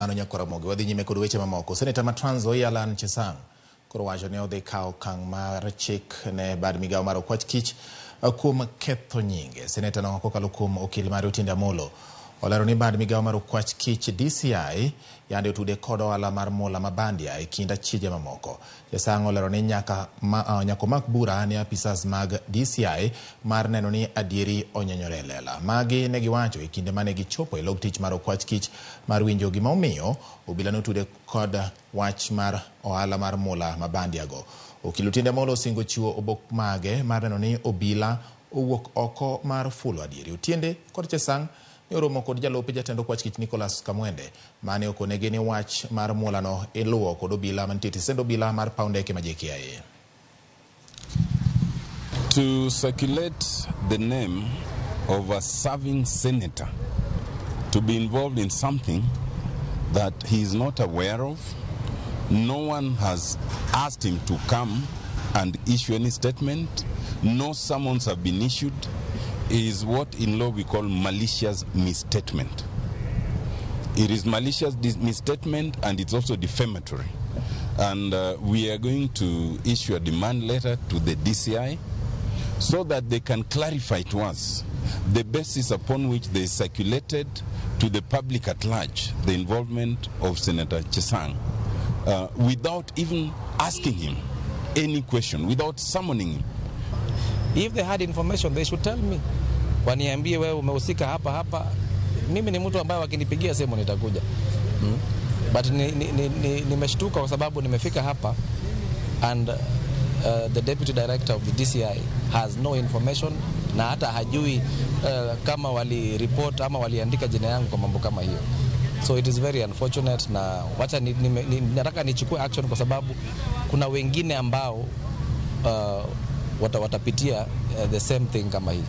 Mano nyakwar Ramogi, wadhi nyime kod weche mamoko. Seneta ma Trans Nzoia Alan Chesang koro wacho ni odhi kawo okang' mar chik ne bad migawo mar okwach kich kuom ketho nyinge. Seneta no kokalo kuom okil mare Otiende Amollo olero ni bad migawo mar okwach kich DCI yande otude kod ohala mar mula ma bandia e kind achije mamoko. Chesang olero ni nyaka nyaka omak bura ne apisas mag DCI mar neno ni adieri onyenyore e lela. Magi ne giwacho e kinde mane gichopo e log tich mar okwach kich mar winjo gima omiyo obila notude kod wach mar ohala mar mula ma bandia go. Okil Otiende Amollo osingo chiwo obok mage mar neno ni obila owuok oko mar fulo adieri. Otiende kod Chesang ne oromo kod jalup jatend okwach kich Nicholas Kamwende mane okonegi ni wach mar mulano iluwo kod obila mantie tisend obila mar paw ndeke ma JKIA. To circulate the name of a serving senator to be involved in something that he is not aware of, no one has asked him to come and issue any statement, no summons have been issued, is what in law we call malicious misstatement. It is malicious misstatement and it's also defamatory. And we are going to issue a demand letter to the DCI so that they can clarify to us the basis upon which they circulated to the public at large the involvement of Senator Chesang without even asking him any question, without summoning him. If they had information, they should tell me. Waniambie wewe umehusika hapa hapa. Mimi ni mtu ambaye wakinipigia simu nitakuja. But nimeshtuka ni kwa sababu nimefika hapa and the deputy director of the DCI has no information na hata hajui kama wali report ama waliandika jina yangu kwa mambo kama hiyo. So it is very unfortunate na wacha nataka nichukue action kwa sababu kuna wengine ambao watapitia the same thing kama hii.